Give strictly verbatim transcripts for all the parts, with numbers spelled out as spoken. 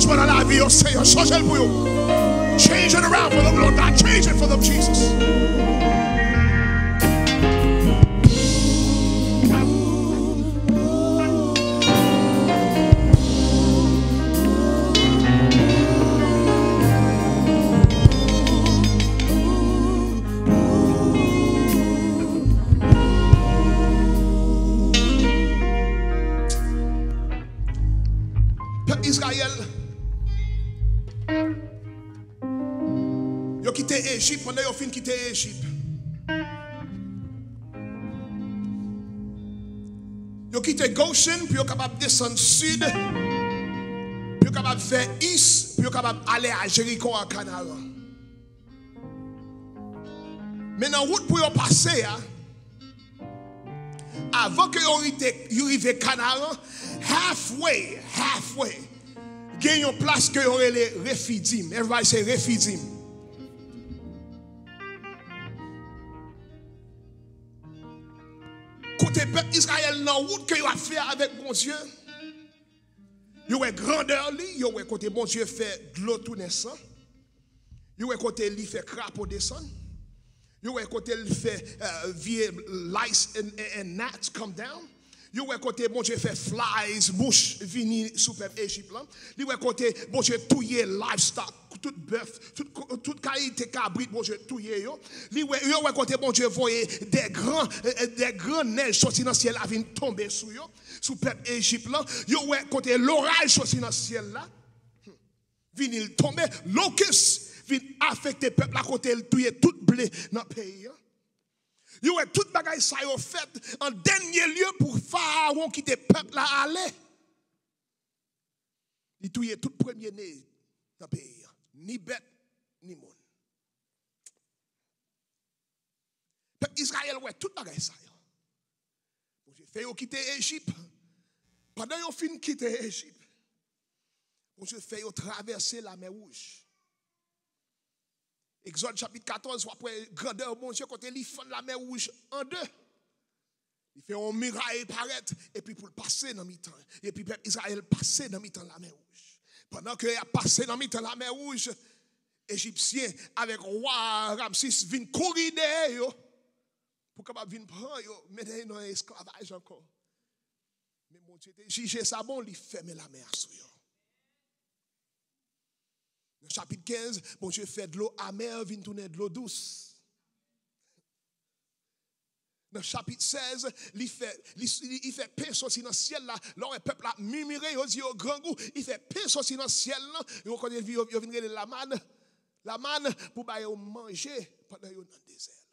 Nan lavi yo, Senyè, chanje l pou yo. Change it around for them, Lord God. Change it for them, Jesus. Pèp Izrayèl, yo kite Ejip, pandan yo fin kite Ejip, yo kite Goshen pou yo kapab desann sid, pou yo kapab fè is, pou yo kapab ale a Jeriko, a Kanaran. Men nan wout pou yo pase a, avan ke yo rite-, yo rive Kanaran, halfway, halfway, gen yon plas ke yo rele Refidim. Everybody say Refidim. Kote pèp Izrayèl nan wout ke yo ap fè avèk Bondye, yo wè grandè li, yo wè kote Bondye fè dlo tounen san, yo wè kote li fè krapo desann, yo wè kote li fè, eh, vye lice and, and, and gnats come down. Yo wè kote Bondye fè flies, mouch, vini sou pèp Ejip lan. Li wè kote Bondye touye livestock, tout bèf, tout, tout kalite kabrit Bondye touye yo. Li wè, yo wè kote Bondye voye de gran, eh, eh, de gran nèj soti nan syèl la vin tonbe sou yo, sou pèp Ejip lan. Yo wè kote loraj soti nan syèl la vini l tonbe, locust vin afekte pèp la, kote l touye tout ble nan peyi an. Yo wè tout bagay sa yo fèt an dènye lye pou Farawon kite pèp la ale. Li touye tout premye ne nan peyi an, ni bèt, ni moun. Pèp Izrayèl wè tout bagay sa yo. Bondye fè yo kite Ejip. Pandan yo fin kite Ejip, Bondye fè yo travèse Lamè Wouj. Egzòd chapit katòz, w ap wè grandè Bondye kote li fann Lamè Wouj an de. Li fè yon miray parèt, epi pou l pase nan mitan. Epi pèp Izrayèl pase nan mitan Lamè Wouj. Pandan ke y ap pase nan mitan Lamè Wouj, Ejipsyen avèk wa Ramsis vin kouri dèyè yo pou kapab vin pran yo, mennen yo nan esklavaj ankò. Men Bondye te jije sa bon, li fèmen lamè a sou yo. Nan chapit kenz, Bondye fè dlo amè vin tounen dlo dous. Nan chapit sèz, li fè, li, li, li fè pen soti nan syèl la. Lè w wè pèp la mimire, yo di yo grangou, li fè pen soti nan syèl la. Yo kote yo, yo vin rele Laman, Laman pou ba yo manje pandan yo nan dezè la.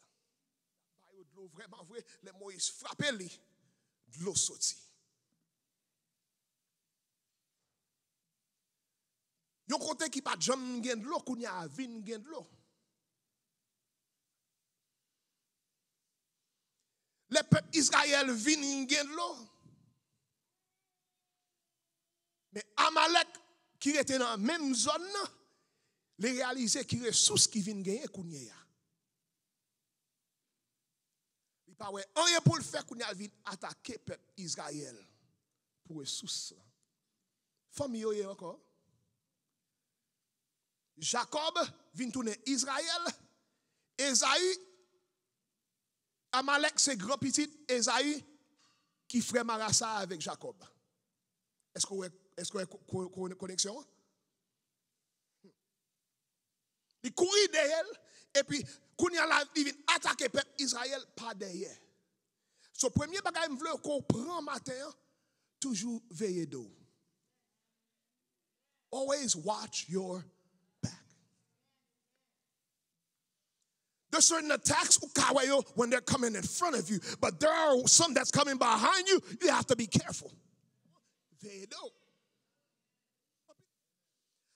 Ba yo dlo vrèman vre, lè Moyiz frape li, dlo soti. Yon kote ki pa t janm gen dlo, kounye a vin gen dlo. Lè pèp Izrayèl vin gen dlo, men Amalèk ki rete nan menm zòn nan, li reyalize ki resous ki vin genyen kounye a. Li pa wè anyen pou l fè, kounye a l vin atake pèp Izrayèl pou resous lan. Fanmi yo ye ankò. Jakòb vin tounen Izrayèl. Ezayi, Amalèk se gran pitit Ezayi ki frè marasa avèk Jakòb. Èske w wè, èske w wè ko-, ko-, ko-, koneksyon an? Li kouri dèyè l, epi kounye a la, li vin atake pèp Izrayèl pa dèyè. So, premye bagay m vle ke w pran maten an, toujou veye do w. Always watch your back. There's certain attacks ou ka wè yo when they're coming in front of you, but there are some that's coming behind you. You have to be careful. Veye do w.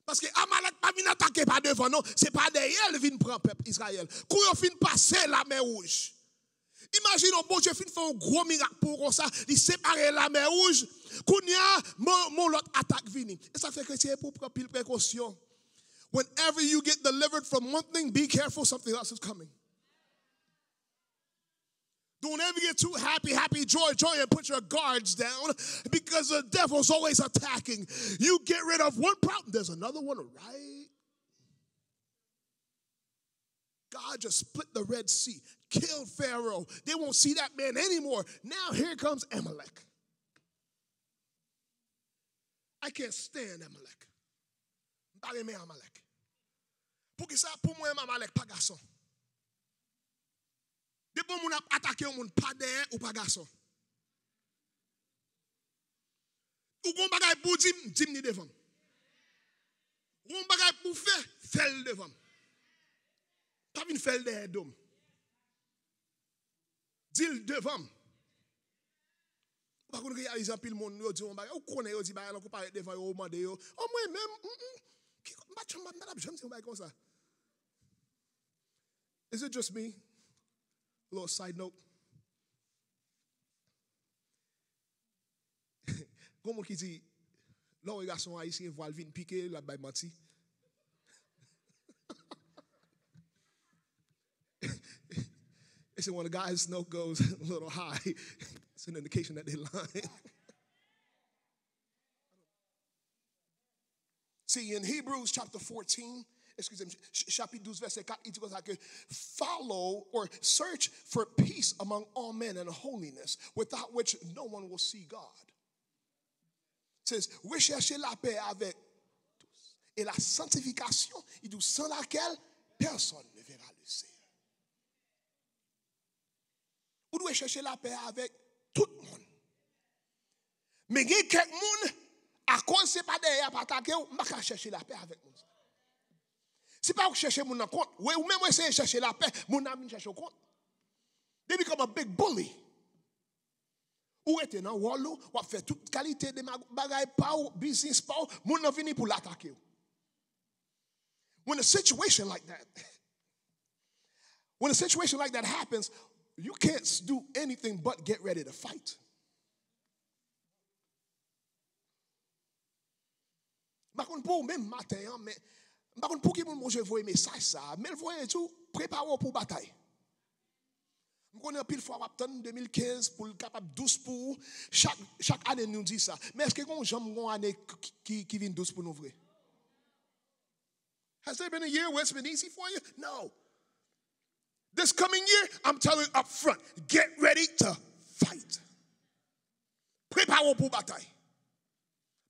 Paske Amalèk pa vin atake pa devan, non. Se pa dèyè l vin pran pèp Izrayèl. Kou yo fin pase Lamè Wouj. Imajine w, Bondye fin fè yon gwo mirak pou w konsa, li separe Lamè Wouj. Kounye a, men yon lòt atak vini. E sa fè kretyen pou pran pil prekosyon. Whenever you get delivered from one thing, be careful, something else is coming. Don't ever get too happy, happy, joy, joy, and put your guards down, because the devil's always attacking. You get rid of one problem, there's another one right. God just split the Red Sea, killed Pharaoh. They won't see that man anymore. Now here comes Amalek. I can't stand Amalek. M pa renmen Amalek. Poukisa? Pou mwen, Amalek pa gason. Depi yon moun ap atake yon moun pa dèyè, ou pa gason. Ou gon bagay pou di m, di m ni devan m. Ou gon bagay pou fè, fè l devan m. Pa vin fè l dèyè do m. Di l devan m. Ou pa konn reyalize anpil moun, yo di yon bagay, ou konnen yo di bagay lan, kou parèt devan yo, ou mande yo, o mwen menm, mm, mm, ki, m pa t janm, m pa t ap janm di yon bagay konsa. Is it just me? Little side note. Gon moun ki di, lè w wè gason ayisyen vwa l vin pike, l ap bay manti. They say when a guy's note goes a little high, it's an indication that they lying. See, in Hebrews chapter fourteen, excusez me, ch- chapitre douze, verset quatre, il dit comme ça que follow or search for peace among all men and holiness, without which no one will see God. Says, recherchez la paix avec tous et la sanctification, il dit, sans laquelle personne ne verra le Seigneur. Ou dwe chèche lapè avèk tout moun. Men gen kèk moun, akoz se pa dèyè y ap atake w, m pa ka chèche lapè avèk moun sa. Se pa ou k chèche moun nan kont. Ou menm ou eseye chèche lapè, moun nan vin chèche w kont. They become a big bully. Ou rete nan wòl ou, w ap fè tout kalite de ma- bagay pa w, biznis pa w, moun nan vini pou l atake w. When a situation like that, when a situation like that happens, you can't s- do anything but get ready to fight. M pa konn pou ou menm maten an, men m pa konn pou ki moun Bondye voye mesaj sa a, men l voye tou, prepare w pou batay. M konnen anpil fwa w ap tann de mil kenz pou l kapab dous pou ou. Chak, chak ane nou di sa. Men èske gen yon janm gen yon ane ki, ki, ki vin dous pou nou vre? Has there been a year where it's been easy for you? No. This coming year, I'm telling you up front, get ready to fight. Prepare w pou batay.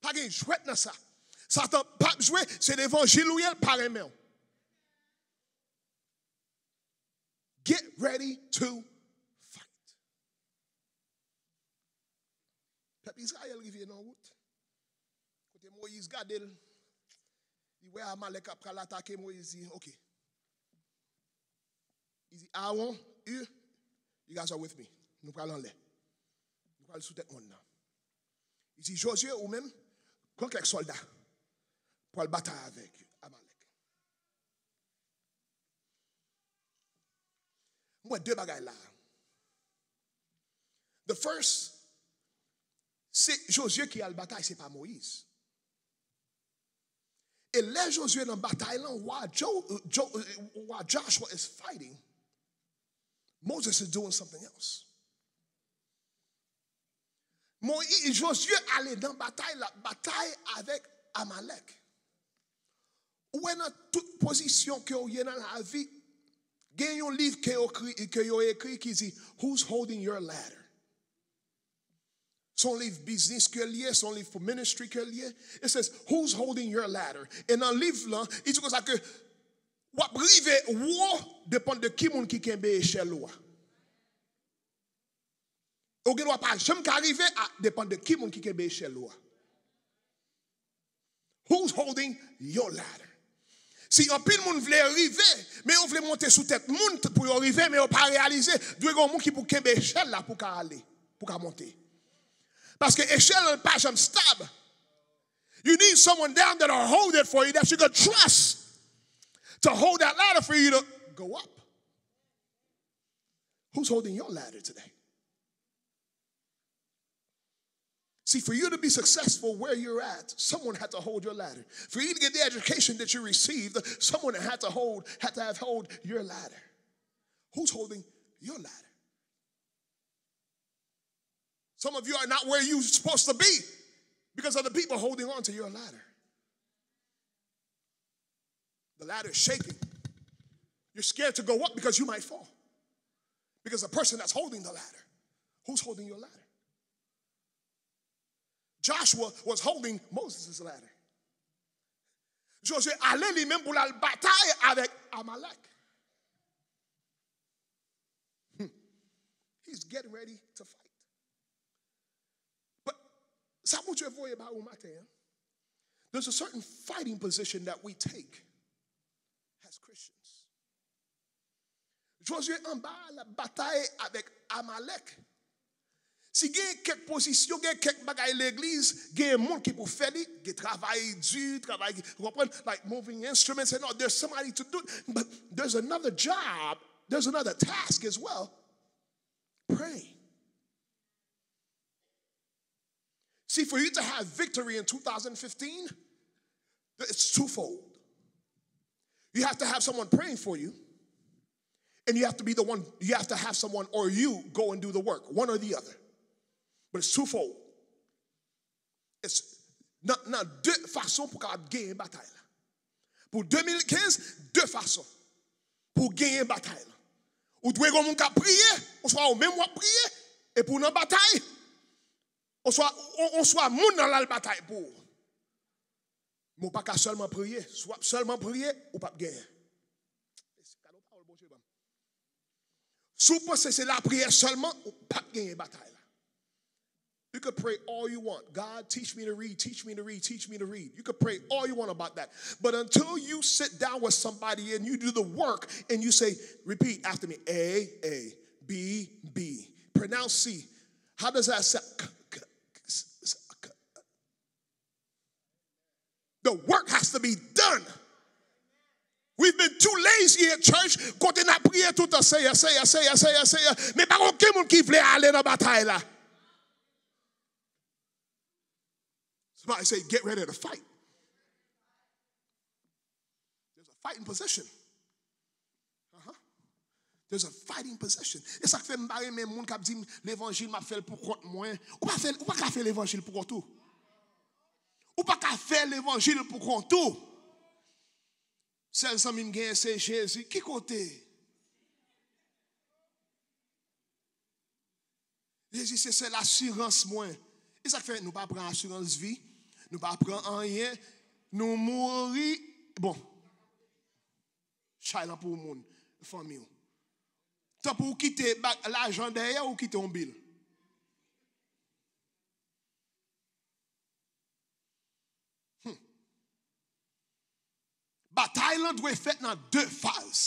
Pa gen jwèt nan sa. Satan p ap jwe, se levanjil ou ye, l pa renmen w. Get ready to fight. Pèp Izrayèl rive nan wout. Kote Moyiz gade l, li wè Amalèk ap pral atake, Moyiz di, "Oke." Li di, "Aawon, Ur, you guys are with me. Nou pral anlè. Nou pral sou tèt mòn nan." Li di, "Jozye, ou menm, pran kèk sòlda pou al batay avèk Amalèk." M wè de bagay la. The first, se Jozye ki al batay, se pa Moyiz. E lè Jozye nan batay lan, wa, Jo, Jo, wa Joshua is fighting, Moses is doing something else. Moyiz, Jozye ale nan batay la, batay avèk Amalèk. Ou wè nan tout pozisyon ke w ye nan lavi, gen yon liv ke yo, kri, ke yo ekri ki di, Who's holding your ladder? Se yon liv biznis ke l ye, se yon liv pou ministry ke l ye. It says, Who's holding your ladder? E nan liv lan, li di konsa ke w ap rive wo, depann de ki moun ki kenbe echèl ou a. Ou gen dwa pa janm ka rive a, depann de ki moun ki kenbe echèl ou a. Who's holding your ladder? Si anpil moun vle rive, men yo vle monte sou tèt moun t- pou yo rive, men yo pa reyalize, dwe gen yon moun ki pou kenbe echèl la pou ka ale, pou ka monte. Paske echèl la pa janm stab. You need someone down that'll hold it for you, that you can trust to hold that ladder for you to go up. Who's holding your ladder today? See, for you to be successful where you're at, someone had to hold your ladder. For you to get the education that you received, someone had to hold, had to have hold your ladder. Who's holding your ladder? Some of you are not where you're supposed to be because of the people holding on to your ladder. The ladder is shaking. You're scared to go up because you might fall. Because the person that's holding the ladder, who's holding your ladder? Joshua was holding Moses' ladder. Jozye ale li menm pou l al batay avèk Amalèk. Hmm. He's getting ready to fight. But sa Bondye voye ba ou maten an, there's a certain fighting position that we take as Christians. Jozye anba l ap batay avèk Amalèk. Si gen kèk pozisyon, gen kèk bagay legliz, gen moun ki pou fè li, gen travay di, travay, ou konprann, like moving instruments and all, there's somebody to do it, but there's another job, there's another task as well. Pray. See, for you to have victory in two thousand fifteen, it's twofold. You have to have someone praying for you, and you have to be the one, you have to have someone or you go and do the work, one or the other. But it's twofold. It's nan, nan de fason pou kapab genyen batay la. Pou de mil kenz, de fason pou genyen batay la. Ou dwe gen moun k ap priye, oswa ou menm w ap priye, epi w nan batay, oswa, o- oswa moun nan l al batay pou ou. Men w pa ka sèlman priye. Si w ap sèlman priye, ou p ap genyen. Se kado pawòl Bondye ban m. Si w panse se lapriyè sèlman, ou p ap genyen batay la. You could pray all you want. God, teach me to read, teach me to read, teach me to read. You could pray all you want about that. But until you sit down with somebody and you do the work and you say, repeat after me, A, A, B, B, pronounce C. How does that sound? K, k, s- s- k- The work has to be done. We've been too lazy at church. Kote n ap priye tout tan, Seyè, Seyè, Seyè, Seyè, Seyè. Men pa gen okenn moun ki vle ale nan batay la. Somebody say, get ready to fight. There's a fighting position. Uh-huh. There's a fighting position. E sa k fè m pa renmen moun k ap di m levanjil m ap fè l pou kont mwen. Ou pa fè, ou pa ka fè levanjil pou kont ou. Ou pa ka fè levanjil pou kont ou. Sèl zanmi m genyen se Jezi. Ki kote? Jezi se sèl asirans mwen. E sa k fè nou pa pran asirans vi, nou pa pran anyen, nou mouri. Bon, chay lan pou moun, fanmi w. Tanpri w kite ba- lajan dèyè, ou kite yon bil. Hmm. Batay lan dwe fèt nan de faz.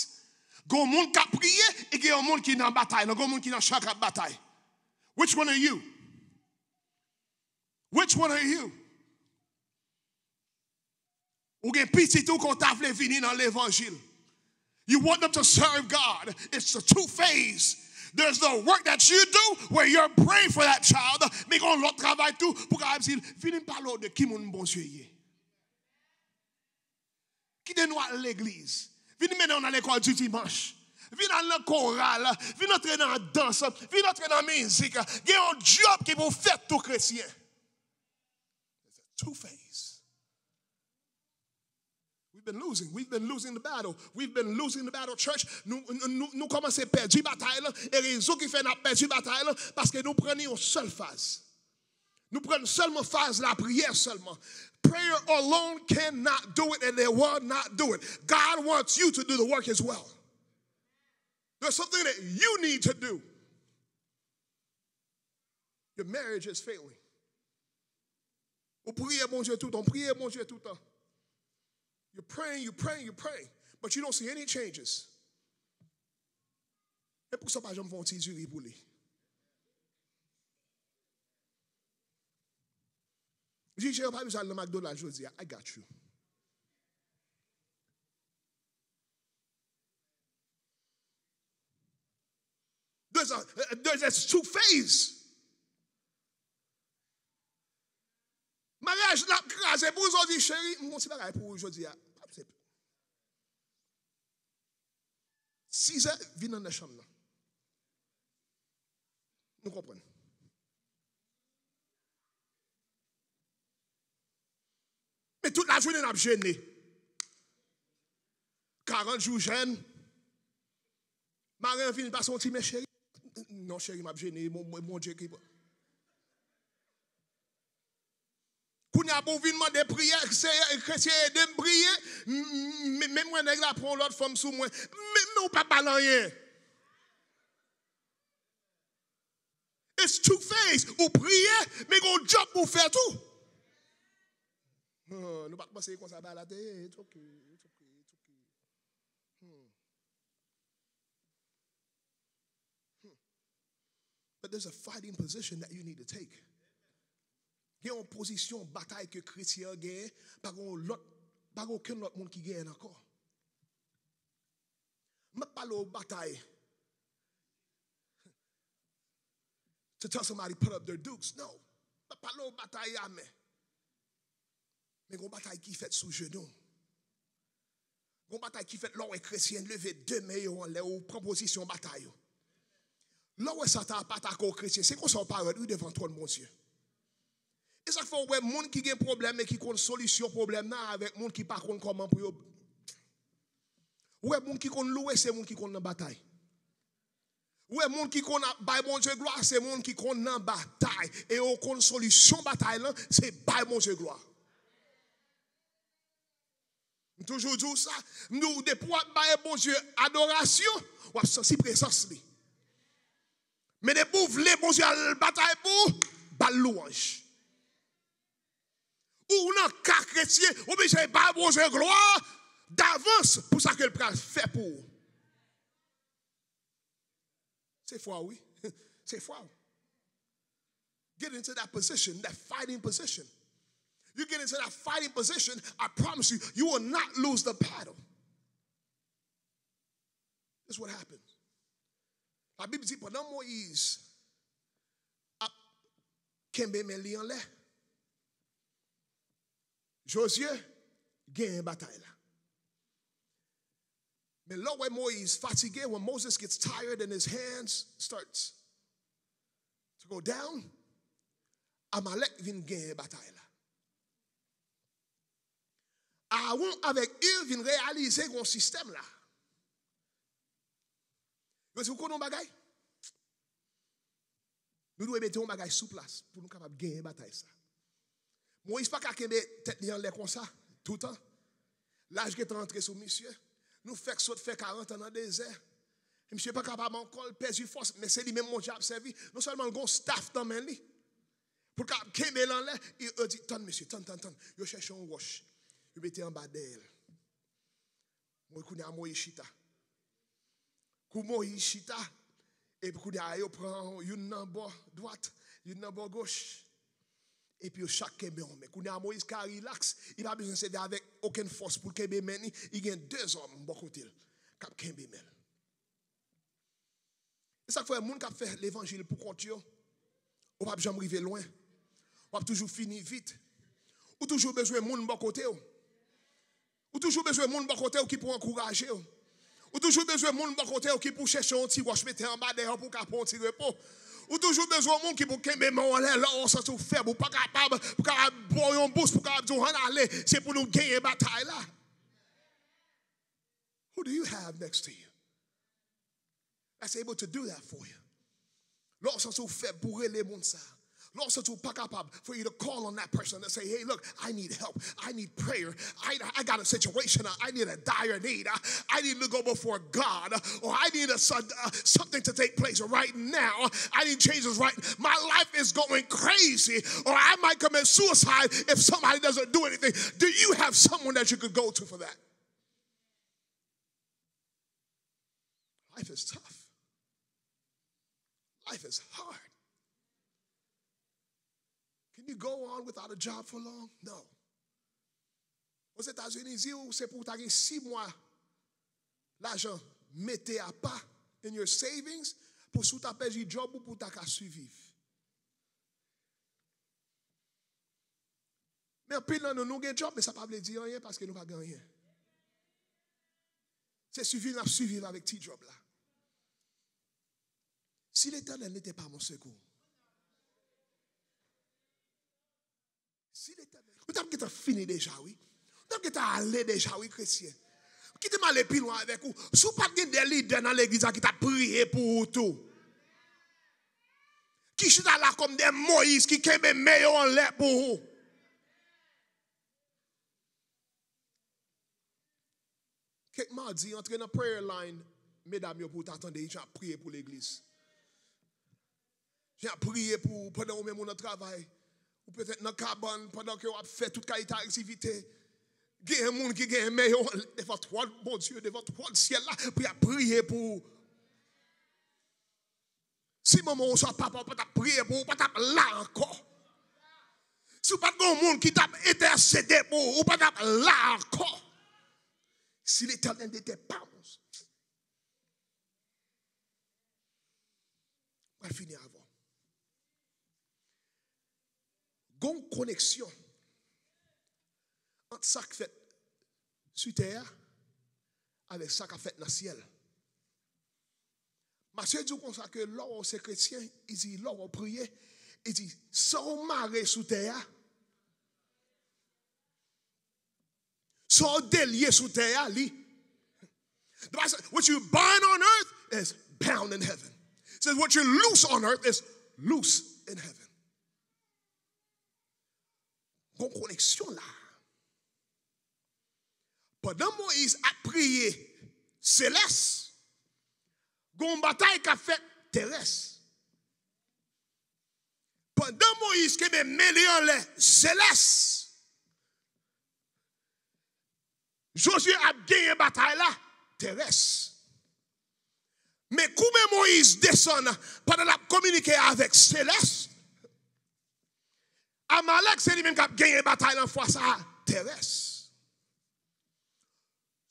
Gon moun k ap priye, e gen yon moun ki nan batay lan, gon moun ki nan chan k ap batay. Which one are you? Which one are you? Ou gen pitit ou ke w ta vle vini nan levanjil. You want them to serve God. It's a two phase. There's the work that you do where you're praying for that child. Men gen yon lòt travay tou pou kapab di l, vini m pale w de ki moun Bondye ye. Kite nou al legliz. Vin mennen w nan lekòl di dimanch. Vin al nan koral. Vin antre nan dans. Vin antre nan mizik. Gen yon djòb ki pou fèt tou kretyen. Two phase. We've been losing. We've been losing the battle. We've been losing the battle, church. Nou, nou, nou, nou kòmanse pèdi batay lan. E rezon ki fè n ap pèdi batay lan, paske nou pran li yon sèl faz. Nou pran sèlman faz lapriyè sèlman. Prayer alone cannot do it and it will not do it. God wants you to do the work as well. There's something that you need to do. Your marriage is failing. Ou priye Bondye toutan, ou priye Bondye toutan. You're praying, you're praying, you're praying, but you don't see any changes. E poukisa w pa janm fè yon ti diri pou li? Di, Jere, pa bezwen al nan McDonald's jodi a. I got you. There's a, there's a two phase. Maryaj la ap kraze pou w, di, cheri, m gon ti bagay pou ou jodi a. Sizè, vin anndan chanm nan. Nou konprann. Men tout lajounen n ap jene. Karant jou jèn. Mari an vin pase yon ti men, cheri. Non, cheri, m ap jene. Bon, bon, Bondye ki. Kounye a, pou w vin mande priyè, Seyè, kretyen, ede m priye. M, m, men mwen, nèg la pran yon lòt fanm sou mwen. Men, men ou pa ba l anyen. It's two phase. Ou priye, men gen yon djòb pou w fè tou. Hmm, nou pa t panse konsa bagay la te ye. It's okay, it's okay, it's okay. Hmm. Hmm. But there's a fighting position that you need to take. Gen yon pozisyon batay ke kretyen an genyen, pa gen yon lòt, pa gen okenn lòt moun ki genyen l ankò. M ap pale w batay to tell somebody put up their dukes. No. M ap pale w batay ame. Men gen yon batay ki fèt sou jenou. Gen yon batay ki fèt lè w wè kretyen leve de men yo anlè, ou pran pozisyon batay yo. Lè w wè Satan ap atake w kretyen, se konsa w parèt, wi, devan twòn Bondye. E sa k fè w wè moun ki gen pwoblèm e ki konn solisyon pwoblèm nan avèk moun ki pa konn kòman pou yo. Ou wè moun ki konn louwe, se moun ki konn nan batay. Ou wè moun ki konn ap bay Bondye glwa, se moun ki konn nan batay. E yo konn solisyon batay lan, se bay Bondye glwa. M toujou di w sa, m di w, depi w ap bay Bondye adorasyon, w ap santi prezans li. Men depi w vle Bondye al batay pou ou, ba l lwanj. Ou nan ka kretyen, ou oblije bay Bondye glwa davans pou sa ke l pral fè pou ou. Se fwa w, wi. Se fwa w. Get into that position, that fighting position. You get into that fighting position, I promise you, you will not lose the battle. This is what happens. Labib di pandan Moyiz ap kenbe men li anlè, Jozye genyen batay la. Men lè w wè Moyiz fatige, when Moses gets tired and his hands starts to go down, Amalèk vin genyen batay la. Aawon avèk Iv vin reyalize gen yon sistèm la. Yo di, ou konnen yon bagay? Nou dwe mete yon bagay sou plas pou nou kapab genyen batay sa. Moyiz pa ka kenbe tèt li anlè konsa toutan. Laj gentan antre sou misye. Nou fèk sot fè karant an nan dezè. Misye pa kapab ankò, l pèdi fòs, men se li menm Bondye ap sèvi. Non sèlman l gen yon staf nan men li pou l kapab kenbe l anlè, yo di, tann mesye, tann, tann, tann. Yo chèche yon wòch, yo mete anba dèyè l. Mwen, kounye a Moyiz chita. Kou Moyiz chita, epi kounye a yo pran youn nan bò dwat, youn nan bò goch. Epi yo chak kenbe yon men. Kounye a Moyiz ka rilaks, li pa bezwen sèvi avèk okenn fòs pou l kenbe men li, li gen de zòm bò kote l k ap kenbe men l. E sa k fè moun k ap fè levanjil pou kont yo, ou p ap janm rive lwen. W ap toujou fini vit. Ou toujou bezwen moun bò kote w. Ou toujou bezwen moun bò kote w ki pou ankouraje w. Ou toujou bezwen moun bò kote w ki pou chèche yon ti wòch mete anba dèyè w pou w ka pran yon ti repo. Ou toujou bezwen yon moun ki pou kenbe men w anlè lè w santi w fèb, ou pa kapab, pou kapab ba w yon bous, pou kapab di w ann ale. Se pou nou genyen batay la. Who do you have next to you that's able to do that for you? Lè w santi w fèb pou rele moun sa. Lè w santi w pa kapab, for you to call on that person and say, hey, look, I need help. I need prayer. I, I got a situation. I need a dire need. I, I need to go before God. Or I need a, son- uh, something to take place right now. I need Jesus right. My life is going crazy. Or I might commit suicide if somebody doesn't do anything. Do you have someone that you could go to for that? Life is tough. Life is hard. Can you go on without a job for long? No. Ozetazini, di w se pou w ta gen sis mwa lajan mete apa in your savings pou si w ta pèdi djòb ou pou w ta ka siviv. Men anpil nan nou, nou gen djòb, men sa pa vle di anyen paske nou pa gen anyen. Se siviv n ap siviv avèk ti djòb la. Si l'Éternel n'était pas mon secours, Si Letènèl, ou t ap gentan fini deja, wi. Ou t ap gentan ale deja, wi, kretyen. Kite m ale pi lwen avèk ou. Si w pa t gen de lidè nan legliz la ki t ap priye pou ou tou, ki chita la kòm de Moyiz ki kenbe men yo anlè pou ou. Kèk madi, antre nan prayer line medam yo pou w ta tande jan y ap priye pou legliz. Jan y ap priye pou ou pandan ou menm ou nan travay. Ou petèt nan kabann pandan ke w ap fè tout kalite aktivite. Gen moun ki gen men yo devan twòn Bondye, devan twòn syèl la, pou y ap priye pou ou. Si manman w oswa papa w pa t ap priye pou ou, ou pa t ap la ankò. Si w pa t gen yon moun ki t ap entèsede pou ou, ou pa t ap la ankò. Si Letènèl n'était pas mon... Mwen fini avan. Gon koneksyon ant sa k fèt sou tè a avèk sa k ap fèt nan syèl. Matye di w konsa ke lè w wè w se kretyen, li di, lè w wè w priye, li di, sa w mare sou tè a, sa w delye sou tè a, li. The Bible says, what you bind on earth is bound in heaven. It says, what you loose on earth is loose in heaven. Gon koneksyon la. Pandan Moyiz ap priye selès, gon batay k ap fèt terès. Pandan Moyiz kenbe men li anlè selès, Jozye ap genyen batay la terès. Men kou men Moyiz desann pandan l ap kominike avèk selès, Amalèk se li menm k ap genyen batay lan fwa sa a terès.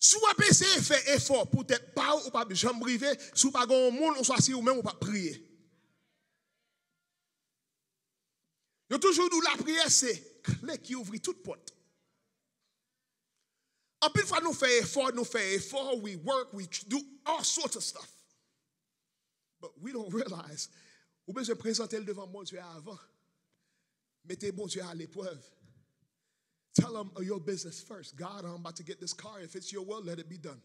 Si w ap eseye fè efò pou tèt pa w, ou p ap janm rive si w pa gen yon moun oswa si ou menm ou p ap priye. Yo toujou di w lapriyè se kle ki ouvri tout pòt. Anpil fwa nou fè efò, nou fè efò, we work, we do all sorts of stuff. But we don't realize, ou bezwen prezante l devan Bondye avan. Mete Bondye a leprèv. Tell him, oh, your business first. God, I'm about to get this car. If it's your will, let it be done.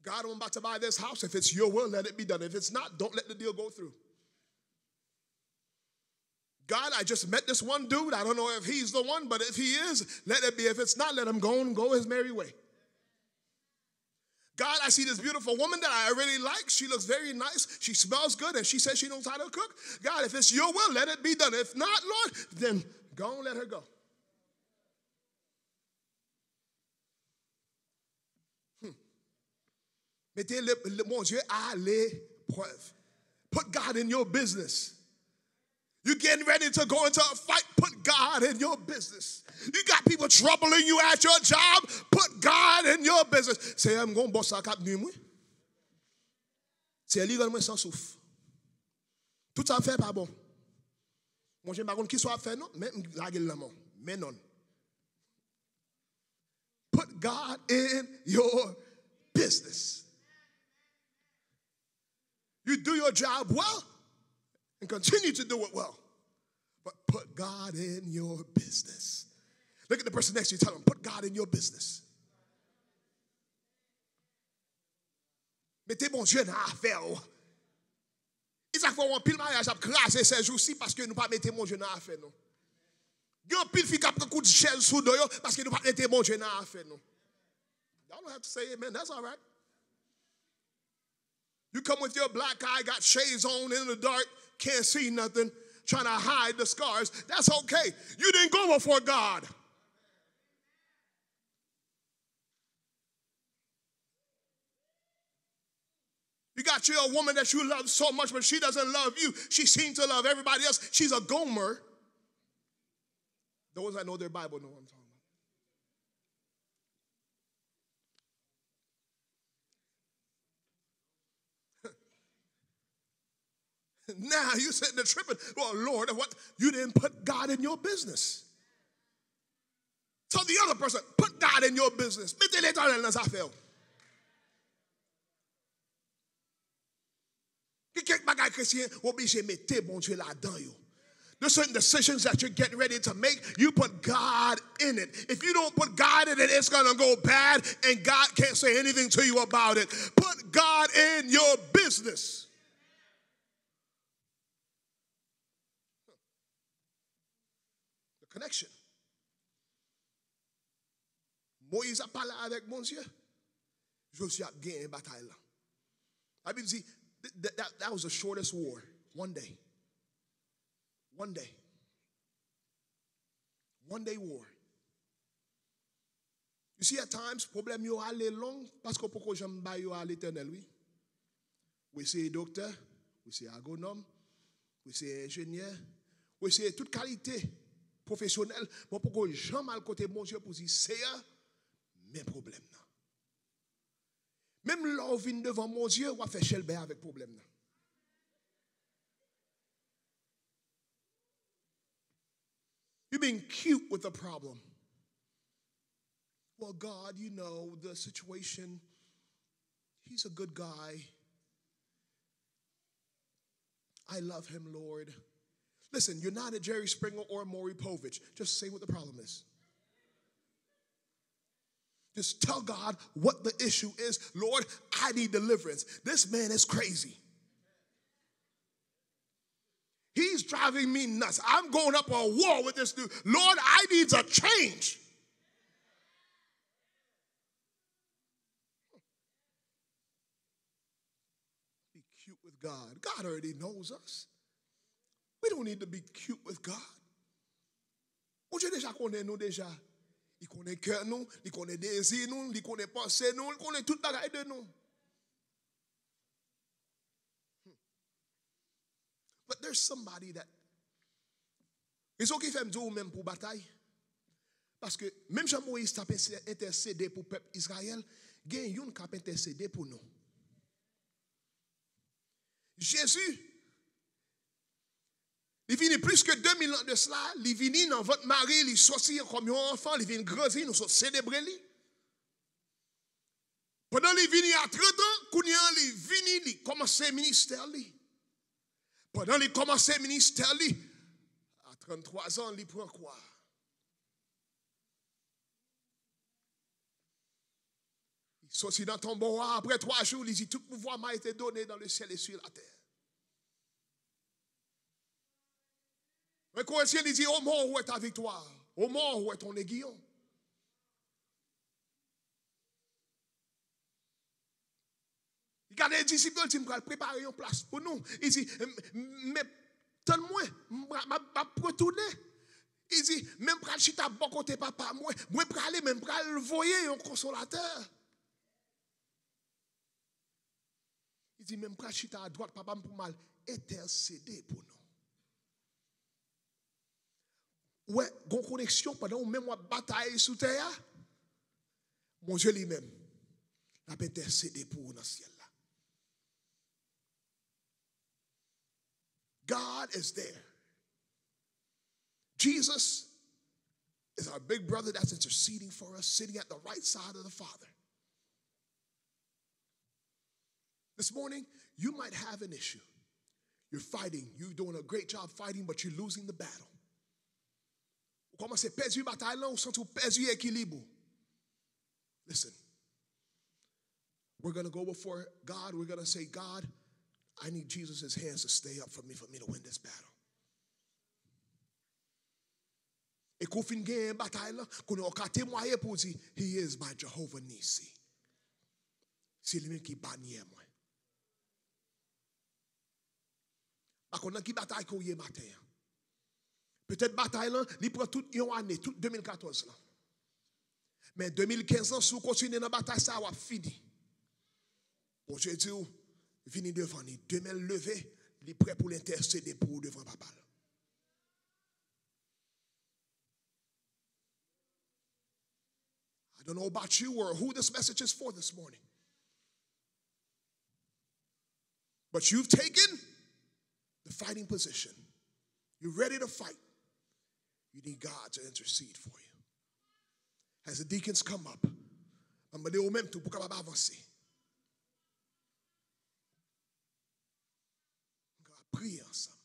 God, I'm about to buy this house. If it's your will, let it be done. If it's not, don't let the deal go through. God, I just met this one dude. I don't know if he's the one, but if he is, let it be. If it's not, let him go and go his merry way. God, I see this beautiful woman that I really like. She looks very nice. She smells good, and she says she knows how to cook. God, if it's your will, let it be done. If not, Lord, then go and let her go. Hmm. Mete le, le, Bondye a leprèv. Put God in your business. You getting ready to go into a fight? Put God in your business. You got people troubling you at your job? Put God in your business. Seyè, m gon bòs la k ap nwi m, wi. Seyè, li rann mwen san souf. Tout sa m fè pa bon. Monchè, m pa konn ki sa w ap fè non, men m lage l nan men w. Men non. Put God in your business. You do your job well and continue to do it well. But put God in your business. Look at the person next to you, tell them, put God in your business. Mete Bondye nan afè w. E sa k fè w anpil maryaj ap kraze sèjousi paske nou pa mete Bondye nan afè nou. Gen anpil fi k ap pran kout chèz sou do yo paske nou pa mete Bondye nan afè nou. Y'all don't have to say amen. That's all right. You come with your black eye, got shades on in the dark, can't see nothing, trying to hide the scars. That's okay. You didn't go before God. You got your woman that you love so much, but she doesn't love you. She seems to love everybody else. She's a gomer. Those that know their Bible know what I'm talking about. Now you sitting there tripping. Well, Lord, what? You didn't put God in your business. Tell the other person, put God in your business. Mete Letènèl nan zafè w. Gen kèk bagay kretyen oblije mete Bondye ladan yo. There's certain decisions that you're getting ready to make. You put God in it. If you don't put God in it, it's going to go bad, and God can't say anything to you about it. Put God in your business. The connection. Moyiz ap pale avèk Bondye. Jozye ap genyen batay la. Labib di, th- th- that, that was the shortest war. One day. One day. One day war. You see, at times, pwoblèm yo ale long paske w poko janm bay yo a Letènèl, wi. Ou eseye doktè, ou eseye agwonòm, ou eseye enjenyè, ou eseye tout kalite pwofesyonèl, men w poko janm al kote Bondye pou di, Seyè, men pwoblèm nan. Menm lè w vin devan Bondye, w ap fè chèlbè avèk pwoblèm nan. You being cute with a problem. Well, God, you know the situation. He's a good guy. I love him, Lord. Listen, you're not a Jerry Springer or a Maury Povich. Just say what the problem is. Just tell God what the issue is. Lord, I need deliverance. This man is crazy. He's driving me nuts. I'm going up a wall with this dude. Lord, I need a change. Be cute with God. God already knows us. We don't need to be cute with God. Bondye deja konnen nou deja. Li konnen kè nou, li konnen dezi nou, li konnen panse nou, li konnen tout bagay de nou. Hmm. But there's somebody that Rezon ki fè m di w menm pou batay, paske menm jan Moyiz t ap entèsede pou pèp Izrayèl, gen youn k ap entèsede pou nou. Jezi, li vini plis ke de mil an de sila, li vini nan vant Mari, li sòti kòm yon anfan, li vin grandi, nou sot selebre li. Pandan li vini a trant an, kounye a li vini, li kòmanse ministè li. Pandan li kòmanse ministè li, a tranntwa zan, li pran kwa. Li soti nan tonbo a, apre twa jou, li di, tout pouvoir m'a été donné dans le ciel et sur la terre. Mwen koresye li di, ô mort, où est ta victoire? Ô mort, où est ton aiguillon? Li gade disip yo, li di, m pral prepare yon plas pou nou. Li di, men tann mwen, m ap retounen. Li di, men m pral chita bò kote papa mwen. Mwen prale, men m pral voye yon konsolatè. Li di, men m pral chita adwat papa m pou m al entèsede pou nou. Ou wè, gon koneksyon pandan ou menm w ap batay sou tè a. Bondye li menm, l ap entèsede pou ou nan syèl la. God is there. Jesus is our big brother that's interceding for us, sitting at the right side of the Father. This morning, you might have an issue. You're fighting. You're doing a great job fighting, but you're losing the battle. Ou kòmanse pèdi batay lan, ou santi w pèdi ekilib ou. Listen. We're going to go before God. We're going to say, God, I need Jesus' hands to stay up for me, for me to win this battle. E kou fin genyen batay lan, kounye a w ka temwaye pou w di, He is my Jehovah Nissi. Se li menm ki banyè mwen. Pa konn nan ki batay ke w ye maten an. Petèt batay lan, li pran tout yon ane, tout de mil katòz lan. Men de mil kenz lan, si w kontinye nan batay sa a, w ap fini. Bondye di w, vini devan li. Demen l leve, li prè pou l entèsede pou ou devan Papa l. I don't know about you or who this message is for this morning, but you've taken the fighting position. You're ready to fight. You need God to intercede for you. As the deacons come up, m ap mande ou menm tou pou w kapab avanse. Nou ka priye ansanm.